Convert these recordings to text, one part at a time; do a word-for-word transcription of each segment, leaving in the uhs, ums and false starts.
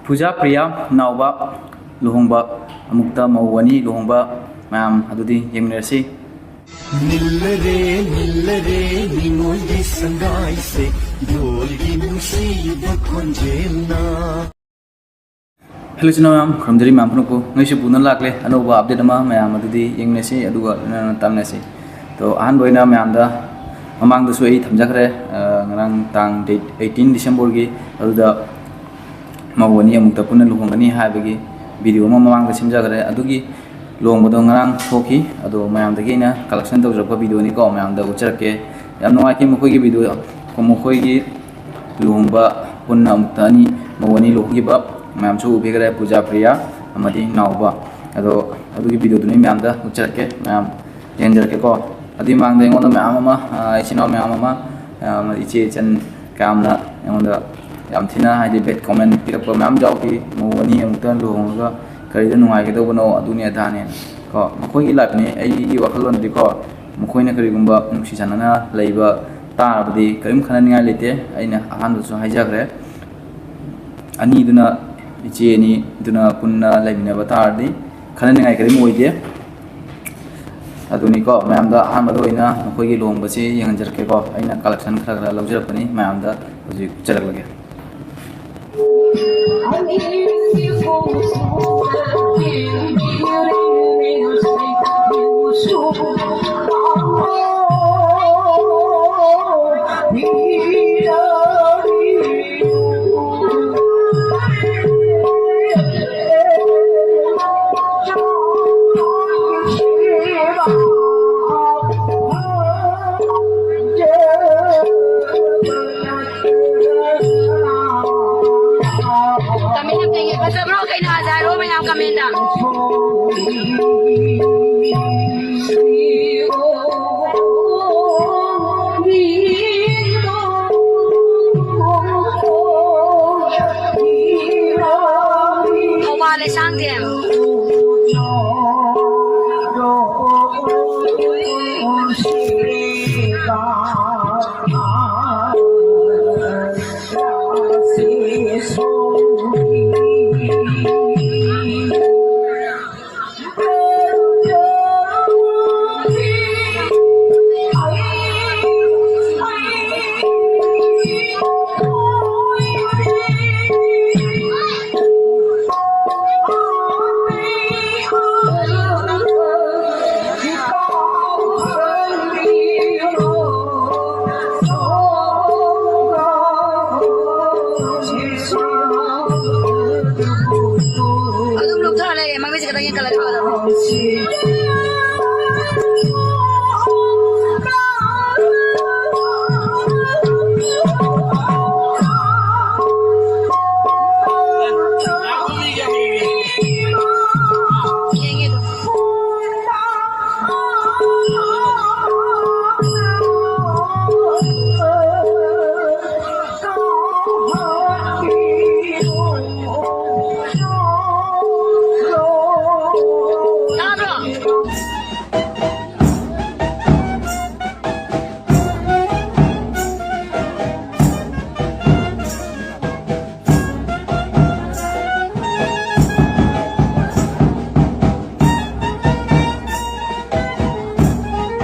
ꯄꯨꯖꯥ ꯄ꯭ꯔꯤꯌꯥ ꯅꯥꯎꯕ ꯂꯨꯍꯣꯡꯕ, ꯑꯃꯨꯛꯇ ꯃꯧ ꯑꯅꯤ ꯂꯨꯍꯣꯡꯕ ꯃꯌꯥꯝ ꯑꯗꯨꯗꯤ ꯌꯦꯡꯃꯤꯟꯅꯔꯁꯤ꯫ ꯅꯤꯜꯂꯔꯦ, ꯅꯤꯜꯂꯔꯦ, ꯅꯤꯉꯣꯜꯒꯤ ꯁꯪꯒꯥꯏꯁꯦ, ꯌꯣꯜꯒꯤ ꯅꯨꯡꯁꯤꯕ ꯈꯣꯟꯖꯦꯜꯅ꯫ Hello ꯏꯆꯤꯟ ꯏꯅꯥꯎ ꯃꯌꯥꯝ, ꯈꯨꯔꯨꯝꯖꯔꯤ ꯃꯌꯥꯝ ꯄꯨꯝꯅꯃꯛꯄꯨ꯫ ꯉꯁꯤꯁꯨ ꯄꯨꯅ ꯂꯥꯛꯂꯦ ꯑꯅꯧꯕ update ꯑꯃ, ꯃꯌꯥꯝ ꯑꯗꯨꯗꯤ ꯌꯦꯡꯃꯤꯟꯅꯁꯤ, ꯑꯗꯨꯒ ꯂꯣꯏꯅꯅ ꯇꯥꯃꯤꯟꯅꯁꯤ꯫ ꯇꯣ, ꯑꯍꯥꯟꯕ ꯑꯣꯏꯅ ꯃꯌꯥꯝꯗ ꯃꯃꯥꯡꯗꯁꯨ ꯑꯩ ꯊꯝꯖꯈ꯭ꯔꯦ, ꯑ, ꯉꯔꯥꯡ ꯇꯥꯡ date eighteen Decemberꯒꯤ, ꯑꯗꯨꯗ ꯃꯧ ꯑꯅꯤ ꯑꯃꯨꯛꯇ ꯄꯨꯟꯅ ꯂꯨꯍꯣꯡꯒꯅꯤ ꯍꯥꯏꯕꯒꯤ video ꯑꯃ ꯃꯃꯥꯡꯗ ꯁꯦꯝꯖꯈ꯭ꯔꯦ꯫ ꯑꯗꯨꯒꯤ ꯂꯨꯍꯣꯡꯕꯗꯣ ꯉꯔꯥꯡ ꯊꯣꯛꯈꯤ, ꯑꯗꯣ ꯃꯌꯥꯝꯗꯒꯤ ꯑꯩꯅ collection ꯇꯧꯖꯔꯛꯄ videoꯅꯤꯀꯣ, ꯃꯌꯥꯝꯗ ꯎꯠꯆꯔꯛꯀꯦ꯫ ꯌꯥꯝ ꯅꯨꯡꯉꯥꯏꯈꯤ ꯃꯈꯣꯏꯒꯤ video, ꯃꯈꯣꯏꯒꯤ ꯂꯨꯍꯣꯡꯕ ꯄꯨꯟꯅ ꯑꯃꯨꯛꯇ ꯑꯅꯤ, ꯃꯧ ꯑꯅꯤ ꯂꯨꯍꯣꯡꯈꯤꯕ ꯃꯌꯥꯝꯁꯨ ꯎꯕꯤꯈ꯭ꯔꯦ, ꯄꯨꯖꯥ ꯄ꯭ꯔꯤꯌꯥ ꯑꯃꯗꯤ ꯅꯥꯎꯕ꯫ ꯑꯗꯣ ꯑꯗꯨꯒꯤ videoꯗꯨꯅꯤ ꯃꯌꯥꯝꯗ ꯎꯠꯆꯔꯛꯀꯦ, ꯃꯌꯥꯝ ꯌꯦꯡꯖꯔꯛꯀꯦꯀꯣ꯫ ꯑꯗꯨꯒꯤ ꯃꯃꯥꯡꯗ ꯑꯩꯉꯣꯟꯗ ꯃꯌꯥꯝ ꯑꯃ, ꯑ, ꯏꯆꯤꯟ ꯏꯅꯥꯎ ꯃꯌꯥꯝ ꯑꯃ, ꯑ, ꯏꯆꯦ ꯏꯆꯟ ꯀꯌꯥꯝꯅ ꯑꯩꯉꯣꯟꯗ ꯌꯥꯝ ꯊꯤꯅ, ꯍꯥꯏꯗꯤ, bad comment ꯄꯤꯔꯛꯄ ꯃꯌꯥꯝ ꯌꯥꯎꯈꯤ꯫ "ꯃꯧ ꯑꯅꯤ ꯑꯃꯨꯛꯇ ꯂꯨꯍꯣꯡꯉꯒ ꯀꯔꯤꯗ ꯅꯨꯡꯉꯥꯏꯒꯗꯧꯕꯅꯣ, ꯑꯗꯨꯅꯦ ꯑꯗꯥꯅꯦ" ꯀꯣ꯫ ꯃꯈꯣꯏꯒꯤ lifeꯅꯤ꯫ ꯑꯩꯒꯤ ꯋꯥꯈꯜꯂꯣꯟꯗꯗꯤꯀꯣ, ꯃꯈꯣꯏꯅ ꯀꯔꯤꯒꯨꯝꯕ ꯅꯨꯡꯁꯤ ꯆꯥꯟꯅꯅ ꯂꯩꯕ ꯇꯥꯔꯕꯗꯤ ꯀꯔꯤꯝ ꯈꯟꯅꯅꯤꯡꯉꯥꯏ ꯂꯩꯇꯦ꯫ ꯑꯩꯅ ꯑꯍꯥꯟꯕꯗꯁꯨ ꯍꯥꯏꯖꯈ꯭ꯔꯦ, ꯑꯅꯤꯗꯨꯅ, ꯏꯆꯦ ꯑꯅꯤꯗꯨꯅ ꯄꯨꯟꯅ ꯂꯩꯃꯤꯟꯅꯕ ꯇꯥꯔꯗꯤ ꯈꯟꯅꯅꯤꯡꯉꯥꯏ ꯀꯔꯤꯝ ꯑꯣꯏꯗꯦ꯫ ꯑꯗꯨꯅꯤꯀꯣ, ꯃꯌꯥꯝꯗ ꯑꯍꯥꯟꯕꯗ ꯑꯣꯏꯅ ꯃꯈꯣꯏꯒꯤ ꯂꯨꯍꯣꯡꯕꯁꯤ ꯌꯦꯡꯍꯟꯖꯔꯛꯀꯦꯀꯣ꯫ ꯑꯩꯅ collection ꯈꯔ ꯈꯔ ꯂꯧꯖꯔꯛꯄꯅꯤ, ꯃꯌꯥꯝꯗ ꯍꯧꯖꯤꯛ ꯎꯠꯆꯔꯛꯂꯒꯦ꯫ Comment ꯑꯝꯇ ꯌꯦꯡ-, ꯐꯖꯕ꯭ꯔꯣ? ꯀꯩꯅꯣ ꯍꯥꯏꯔꯣ ꯃꯌꯥꯝ commentꯇ꯫ ꯊꯧꯕꯥꯜ ꯂꯩꯁꯥꯡꯊꯦꯝ꯫ ꯃꯃꯤꯠꯁꯦ ꯈꯤꯇꯪ ꯌꯦꯡꯈꯠꯂꯒ ꯐꯒꯗꯕ꯫ ꯌꯦꯡꯉꯦ ꯑꯗꯨꯝ꯫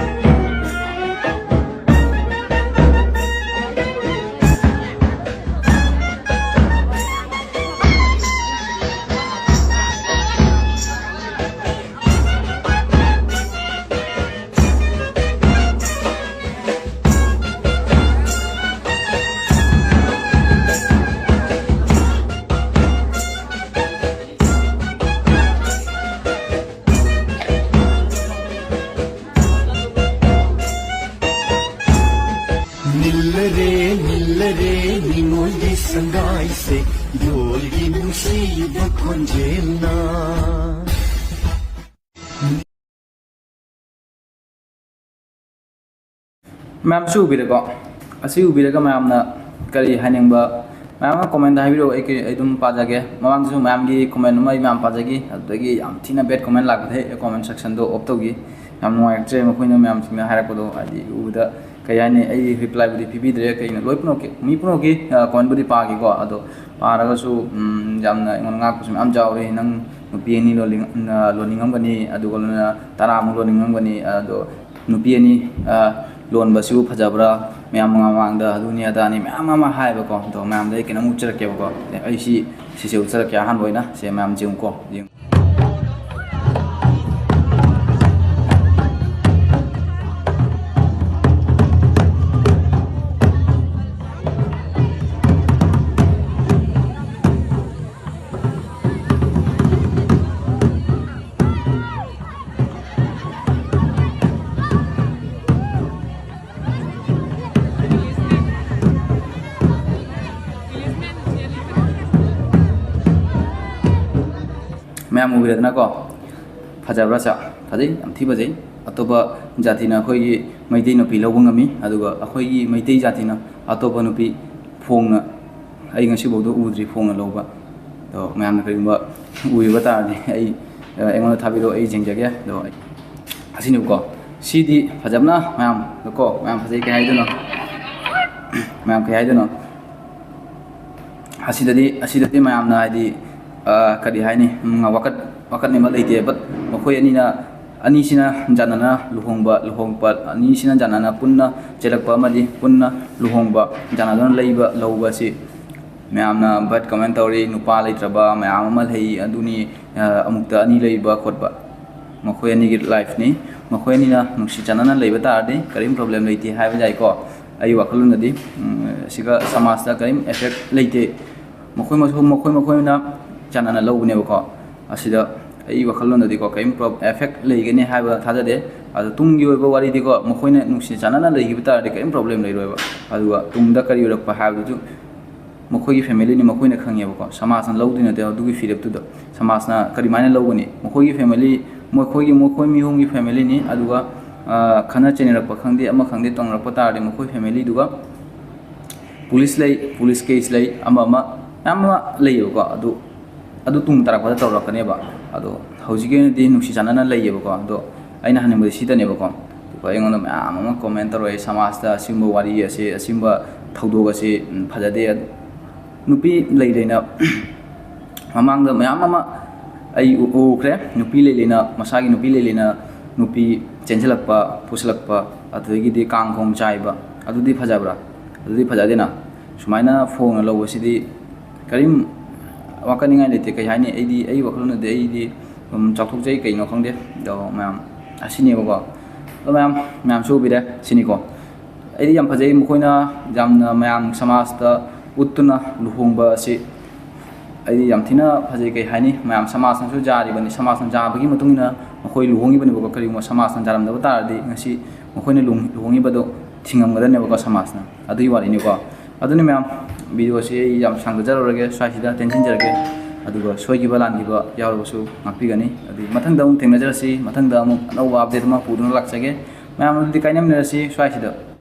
ꯅꯤꯜꯂꯔꯦ, ꯅꯤꯜꯂꯔꯦ, ꯅꯤꯡꯉꯣꯜꯒꯤ ꯁꯪꯒꯥꯏꯁꯦ, ꯌꯣꯜꯒꯤ ꯅꯨꯡꯁꯤꯕ ꯈꯣꯟꯖꯦꯜꯅ꯫ ꯃꯌꯥꯝꯁꯨ ꯎꯕꯤꯔꯦꯀꯣ? ꯑꯁꯤ ꯎꯕꯤꯔꯒ ꯃꯌꯥꯝꯅ ꯀꯔꯤ ꯍꯥꯏꯅꯤꯡꯕ, ꯃꯌꯥꯝ ꯑꯃ comment ꯍꯥꯏꯕꯤꯔꯛꯑꯣ, ꯑꯩ ꯀꯩ-, ꯑꯩ ꯑꯗꯨꯝ ꯄꯥꯖꯒꯦ꯫ ꯃꯃꯥꯡꯗꯁꯨ ꯃꯌꯥꯝꯒꯤ comment ꯑꯃ ꯑꯩ ꯃꯌꯥꯝ ꯄꯥꯖꯈꯤ, ꯑꯗꯨꯗꯒꯤ ꯌꯥꯝ ꯊꯤꯅ bad comment ꯂꯥꯛꯄꯗꯒꯤ ꯑꯩ comment section ꯗꯣ off ꯇꯧꯈꯤ꯫ ꯌꯥꯝ ꯅꯨꯡꯉꯥꯏꯔꯛꯇ꯭ꯔꯦ ꯃꯈꯣꯏꯅ ꯃꯌꯥꯝꯁꯤꯡꯅ ꯍꯥꯏꯔꯛꯄꯗꯣ, ꯍꯥꯏꯗꯤ, ꯎꯕꯗ ꯀꯩ ꯍꯥꯏꯅꯤ, ꯑꯩ reply ꯕꯨꯗꯤ ꯄꯤꯕꯤꯗ꯭ꯔꯦ꯫ ꯀꯩꯅꯣ, ꯂꯣꯏ ꯄꯨꯝꯅꯃꯛꯀꯤ, ꯃꯤ ꯄꯨꯝꯅꯃꯛꯀꯤ, ꯑ, comment ꯕꯨꯗꯤ ꯄꯥꯈꯤꯀꯣ, ꯑꯗꯣ ꯄꯥꯔꯒꯁꯨ, ꯎꯝ, ꯌꯥꯝꯅ ꯑꯩꯉꯣꯟꯗ ꯉꯥꯛꯄꯁꯨ ꯃꯌꯥꯝ ꯌꯥꯎꯔꯤ꯫ "ꯅꯪ ꯅꯨꯄꯤ ꯑꯅꯤ ꯂꯣꯟꯅꯤꯡ-, ꯑ, ꯂꯣꯟꯅꯤꯡꯉꯝꯒꯅꯤ, ꯑꯗꯨꯒ ꯂꯣꯏꯅꯅ ꯇꯔꯥꯃꯨꯛ ꯂꯣꯟꯅꯤꯡꯉꯝꯒꯅꯤ, ꯑꯗꯣ ꯅꯨꯄꯤ ꯑꯅꯤ, ꯑ, ꯂꯣꯟꯕꯁꯤꯕꯨ ꯐꯖꯕ꯭ꯔꯥ? ꯃꯌꯥꯝ ꯃꯃꯥꯡꯗ ꯑꯗꯨꯅꯤ ꯑꯗꯥꯅꯤ" ꯃꯌꯥꯝ ꯑꯃ ꯍꯥꯏꯕꯀꯣ꯫ ꯑꯗꯣ ꯃꯌꯥꯝꯗ ꯑꯩ ꯀꯩꯅꯣꯝ ꯎꯠꯆꯔꯛꯀꯦꯕꯀꯣ꯫ ꯑꯩ ꯁꯤ, ꯁꯤꯁꯦ ꯎꯠꯆꯔꯛꯀꯦ ꯑꯍꯥꯟꯕ ꯑꯣꯏꯅ꯫ ꯁꯦ, ꯃꯌꯥꯝ ꯌꯦꯡꯉꯨꯀꯣ, ꯌꯦꯡꯉꯨ꯫ ꯌꯥꯝ ꯎꯕꯤꯔꯦꯗꯅꯀꯣ꯫ ꯐꯖꯕ꯭ꯔꯥ ꯁꯥꯔ? ꯐꯖꯩ, ꯌꯥꯝ ꯊꯤ ꯐꯖꯩ꯫ ꯑꯇꯣꯞꯄ ꯖꯥꯇꯤꯅ ꯑꯩꯈꯣꯏꯒꯤ ꯃꯩꯇꯩ ꯅꯨꯄꯤ ꯂꯧꯕ ꯉꯝꯃꯤ, ꯑꯗꯨꯒ ꯑꯩꯈꯣꯏꯒꯤ ꯃꯩꯇꯩ ꯖꯥꯇꯤꯅ ꯑꯇꯣꯞꯄ ꯅꯨꯄꯤ ꯐꯣꯡꯅ, ꯑꯩ ꯉꯁꯤꯐꯥꯎꯗ ꯎꯗ꯭ꯔꯤ ꯐꯣꯡꯅ ꯂꯧꯕ꯫ ꯑꯗꯣ ꯃꯌꯥꯝꯅ ꯀꯔꯤꯒꯨꯝꯕ ꯎꯕꯤꯕ ꯇꯥꯔꯗꯤ ꯑꯩ, ꯑꯩꯉꯣꯟꯗ ꯊꯥꯕꯤꯔꯛꯑꯣ, ꯑꯩ ꯌꯦꯡꯖꯒꯦ꯫ ꯑꯗꯣ ꯑꯩ, ꯑꯁꯤꯅꯦꯕꯀꯣ꯫ ꯁꯤꯗꯤ ꯐꯖꯕꯅ ꯃꯌꯥꯝ ꯀꯣ, ꯃꯌꯥꯝ ꯐꯖꯩ, ꯀꯩ ꯍꯥꯏꯗꯣꯏꯅꯣ? ꯃꯌꯥꯝ ꯀꯩ ꯍꯥꯏꯗꯣꯏꯅꯣ? ꯑꯁꯤꯗꯗꯤ, ꯑꯁꯤꯗꯗꯤ ꯃꯌꯥꯝꯅ ꯍꯥꯏꯗꯤ, ꯑ, ꯀꯔꯤ ꯍꯥꯏꯅꯤ, ꯎꯝ, ꯋꯥꯀꯠ, ꯋꯥꯀꯠꯅꯤꯡꯕ ꯂꯩꯇꯦ꯫ But ꯃꯈꯣꯏ ꯑꯅꯤꯅ, ꯑꯅꯤꯁꯤꯅ ꯌꯥꯅꯅ ꯂꯨꯍꯣꯡꯕ, ꯂꯨꯍꯣꯡꯕ, ꯑꯅꯤꯁꯤꯅ ꯌꯥꯅꯅ ꯄꯨꯟꯅ ꯆꯦꯜꯂꯛꯄ ꯑꯃꯗꯤ ꯄꯨꯟꯅ ꯂꯨꯍꯣꯡꯕ, ꯌꯥꯅꯗꯨꯅ ꯂꯩꯕ, ꯂꯧꯕ ꯑꯁꯤ ꯃꯌꯥꯝꯅ bad comment ꯇꯧꯔꯤ, ꯅꯨꯄꯥ ꯂꯩꯇ꯭ꯔꯕ ꯃꯌꯥꯝ ꯑꯃ ꯂꯩ, ꯑꯗꯨꯅꯤ, ꯑ, ꯑꯃꯨꯛꯇ ꯑꯅꯤ ꯂꯩꯕ ꯈꯣꯠꯄ꯫ ꯃꯈꯣꯏ ꯑꯅꯤꯒꯤ life ꯅꯤ꯫ ꯃꯈꯣꯏ ꯑꯅꯤꯅ ꯅꯨꯡꯁꯤ ꯆꯥꯟꯅꯅ ꯂꯩꯕ ꯇꯥꯔꯗꯤ ꯀꯔꯤꯝ problem ꯂꯩꯇꯦ ꯍꯥꯏꯕ ꯌꯥꯏꯀꯣ꯫ ꯑꯩ ꯋꯥꯈꯜꯂꯣꯟꯗꯗꯤ, ꯎꯝ, ꯁꯤꯒ ꯁꯃꯥꯖꯇ ꯀꯔꯤꯝ effect ꯂꯩꯇꯦ꯫ ꯃꯈꯣꯏ ꯃꯁꯨ-, ꯃꯈꯣꯏ ꯃꯈꯣꯏꯅ ꯆꯥꯟꯅꯅ ꯂꯧꯕꯅꯦꯕꯀꯣ꯫ ꯑꯁꯤꯗ ꯑꯩ ꯋꯥꯈꯜꯂꯣꯟꯗꯗꯤꯀꯣ ꯀꯔꯤꯝ pro-, effect ꯂꯩꯒꯅꯤ ꯍꯥꯏꯕ ꯊꯥꯖꯗꯦ꯫ ꯑꯗꯣ ꯇꯨꯡꯒꯤ ꯑꯣꯏꯕ ꯋꯥꯔꯤꯗꯤꯀꯣ, ꯃꯈꯣꯏꯅ ꯅꯨꯡꯁꯤ ꯆꯥꯟꯅꯅ ꯂꯩꯈꯤꯕ ꯇꯥꯔꯗꯤ ꯀꯔꯤꯝ problem ꯂꯩꯔꯣꯏꯕ꯫ ꯑꯗꯨꯒ ꯇꯨꯡꯗ ꯀꯔꯤ ꯑꯣꯏꯔꯛꯄ ꯍꯥꯏꯕꯗꯨꯁꯨ ꯃꯈꯣꯏꯒꯤ family ꯅꯤ, ꯃꯈꯣꯏꯅ ꯈꯪꯉꯦꯕꯀꯣ꯫ ꯁꯃꯥꯖꯅ ꯂꯧꯗꯣꯏ ꯅꯠꯇꯦ ꯑꯗꯨꯒꯤ ꯐꯤꯔꯦꯞꯇꯨꯗ꯫ ꯁꯃꯥꯖꯅ ꯀꯔꯤꯃꯥꯏꯅ ꯂꯧꯒꯅꯤ? ꯃꯈꯣꯏꯒꯤ family, ꯃꯈꯣꯏꯒꯤ, ꯃꯈꯣꯏ ꯃꯤ ꯑꯍꯨꯝꯒꯤ family ꯅꯤ, ꯑꯗꯨꯒ, ꯑ, ꯈꯠꯅ ꯆꯩꯅꯔꯛꯄ ꯈꯪꯗꯦ, ꯑꯃ ꯈꯪꯗꯦ, ꯇꯧꯅꯔꯛꯄ ꯇꯥꯔꯗꯤ ꯃꯈꯣꯏ family ꯗꯨꯒ police ꯂꯩ, police case ꯂꯩ, ꯑꯃ ꯑꯃ ꯃꯌꯥꯝ ꯑꯃ ꯂꯩꯌꯦꯕꯀꯣ꯫ ꯑꯗꯨ, ꯑꯗꯨ ꯇꯨꯡ ꯇꯥꯔꯛꯄꯗ ꯇꯧꯔꯛꯀꯅꯦꯕ꯫ ꯑꯗꯣ ꯍꯧꯖꯤꯛꯀꯤ ꯑꯣꯏꯅꯗꯤ ꯅꯨꯡꯁꯤ ꯆꯥꯟꯅꯅ ꯂꯩꯌꯦꯕꯀꯣ꯫ ꯑꯗꯣ ꯑꯩꯅ ꯍꯥꯏꯅꯤꯡꯕꯗꯤ ꯁꯤꯗꯅꯦꯕꯀꯣ꯫ ꯑꯗꯨꯒ ꯑꯩꯉꯣꯟꯗ ꯃꯌꯥꯝ ꯑꯃ comment ꯇꯧꯔꯛꯑꯦ, "ꯁꯃꯥꯖꯇ ꯑꯁꯤꯒꯨꯝꯕ ꯋꯥꯔꯤ ꯑꯁꯤ, ꯑꯁꯤꯒꯨꯝꯕ ꯊꯧꯗꯣꯛ ꯑꯁꯤ, ꯎꯝ, ꯐꯖꯗꯦ"꯫ ꯅꯨꯄꯤ ꯂꯩ ꯂꯩꯅ ꯃꯃꯥꯡꯗ ꯃꯌꯥꯝ ꯑꯃ ꯑꯩ ꯎ-, ꯎꯈ꯭ꯔꯦ꯫ ꯅꯨꯄꯤ ꯂꯩ ꯂꯩꯅ, ꯃꯁꯥꯒꯤ ꯅꯨꯄꯤ ꯂꯩ ꯂꯩꯅ ꯅꯨꯄꯤ ꯆꯦꯟꯁꯤꯜꯂꯛꯄ, ꯄꯨꯁꯤꯜꯂꯛꯄ, ꯑꯗꯨꯗꯒꯤꯗꯤ ꯀꯥꯡ ꯈꯣꯡ ꯆꯥꯏꯕ, ꯑꯗꯨꯗꯤ ꯐꯖꯕ꯭ꯔꯥ? ꯑꯗꯨꯗꯤ ꯐꯖꯗꯦꯅ꯫ ꯁꯨꯃꯥꯏꯅ ꯐꯣꯡꯅ ꯂꯧꯕꯁꯤꯗꯤ ꯀꯔꯤꯝ ꯋꯥꯀꯠꯅꯤꯡꯉꯥꯏ ꯂꯩꯇꯦ꯫ ꯀꯩ ꯍꯥꯏꯅꯤ? ꯑꯩꯗꯤ, ꯑꯩ ꯋꯥꯈꯜꯂꯣꯟꯗꯗꯤ ꯑꯩꯗꯤ ꯑꯗꯨꯝ ꯆꯥꯎꯊꯣꯛꯆꯩ, ꯀꯩꯅꯣ ꯈꯪꯗꯦ꯫ ꯑꯗꯣ ꯃꯌꯥꯝ, ꯑꯁꯤꯅꯦꯕꯀꯣ꯫ ꯑꯗꯣ ꯃꯌꯥꯝ, ꯃꯌꯥꯝꯁꯨ ꯎꯕꯤꯔꯦ, ꯁꯤꯅꯤꯀꯣ꯫ ꯑꯩꯗꯤ ꯌꯥꯝ ꯐꯖꯩ, ꯃꯈꯣꯏꯅ ꯌꯥꯝꯅ ꯃꯌꯥꯝ ꯁꯃꯥꯖꯇ ꯎꯠꯇꯨꯅ ꯂꯨꯍꯣꯡꯕ ꯑꯁꯤ ꯑꯩꯗꯤ ꯌꯥꯝ ꯊꯤꯅ ꯐꯖꯩ꯫ ꯀꯩ ꯍꯥꯏꯅꯤ? ꯃꯌꯥꯝ ꯁꯃꯥꯖꯅꯁꯨ ꯌꯥꯔꯤꯕꯅꯤ, ꯁꯃꯥꯖꯅ ꯌꯥꯕꯒꯤ ꯃꯇꯨꯡ ꯏꯟꯅ ꯃꯈꯣꯏ ꯂꯨꯍꯣꯡꯉꯤꯕꯅꯦꯕꯀꯣ꯫ ꯀꯔꯤꯒꯨꯝꯕ ꯁꯃꯥꯖꯅ ꯌꯥꯔꯝꯗꯕ ꯇꯥꯔꯗꯤ ꯉꯁꯤ ꯃꯈꯣꯏꯅ ꯂꯨꯍꯣꯡ-, ꯂꯨꯍꯣꯡꯉꯤꯕꯗꯣ ꯊꯤꯡꯉꯝꯒꯗꯕꯅꯦꯕꯀꯣ ꯁꯃꯥꯖꯅ꯫ ꯑꯗꯨꯒꯤ ꯋꯥꯔꯤꯅꯤꯀꯣ꯫ ꯑꯗꯨꯅꯤ ꯃꯌꯥꯝ, video ꯁꯤ ꯑꯩ ꯌꯥꯝ ꯁꯥꯡꯗꯖꯔꯔꯣꯏꯒꯦ, ꯁ꯭ꯋꯥꯏꯁꯤꯗ ꯇꯦꯟꯁꯤꯟꯖꯔꯒꯦ꯫ ꯑꯗꯨꯒ ꯁꯣꯏꯈꯤꯕ ꯂꯥꯟꯈꯤꯕ ꯌꯥꯎꯔꯕꯁꯨ ꯉꯥꯛꯄꯤꯒꯅꯤ꯫ ꯑꯗꯨ ꯃꯊꯪꯗ ꯑꯃꯨꯛ ꯊꯦꯡꯅꯖꯔꯁꯤ꯫ ꯃꯊꯪꯗ ꯑꯃꯨꯛ ꯑꯅꯧꯕ update ꯑꯃ ꯄꯨꯗꯨꯅ ꯂꯥꯛꯆꯒꯦ꯫ ꯃꯌꯥꯝ ꯑꯗꯨꯗꯤ ꯀꯥꯏꯅꯃꯤꯟꯅꯔꯁꯤ ꯁ꯭ꯋꯥꯏꯁꯤꯗ꯫